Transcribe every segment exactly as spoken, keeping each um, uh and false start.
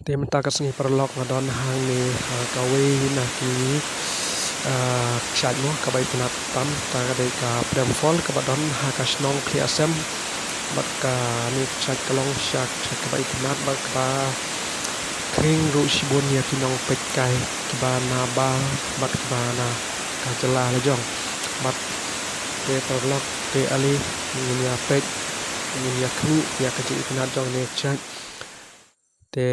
Te mynta ka sngi paralok nga don hangne ha kawei na ki, ah, kshaid mo kaba itynnad tam, ta ka dei ka Prem Fall kaba don ha ka shnong Khliehsem. Bad kane ka kshaid ka long shisha ka kshaid kaba itynnad bad kaba khring ruh shibun ïa ki nongpeit kai kiba na Bah bad kiba na ka jylla la jong. Bad te paralok te ale ngin ïa peit, ngin ïa khmih ïa ka jingitynnad jong kane ka kshaid. Te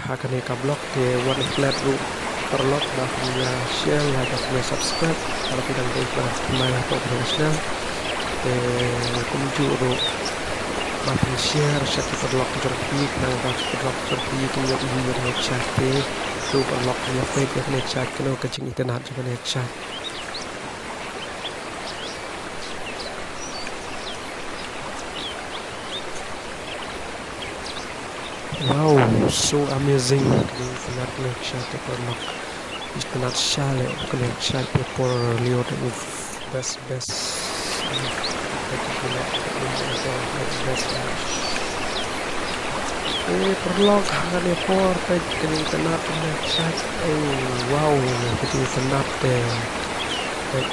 ha kane ka vlog te wan klet ruh paralok ba phin ïa share, like bad phin ïa subscribe. Lada phi dang dei ba thymmai hapoh kane ka channel te kumjuh ruh ba phin share sha ki paralok jong phi khnang ba ki paralok jong phi kin ïohi ïa kane ka kshaid te ruh paralok kin ïa peit ïa kane ka kshaid, kano ka jingitynnad jong kane ka kshaid. Wow, so amazing. Kane ka itynnad kane ka kshaid te paralok. Itynnad shisha leh kane ka kshaid te paralok. Uff, best, best. Best. Eh, paralok, ha kane por peit ka jingitynnad kane ka kshaid. Oh, wow, ka jingitynnad te. Peit.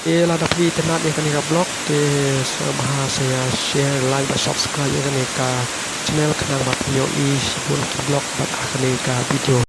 Te lada phi itynnad ïa kane ka vlog te sngewbha sa ïa share, like bad subscribe ïa kane ka channel khnang ba phin ïohi shibun ki vlog bad ha kane ka video.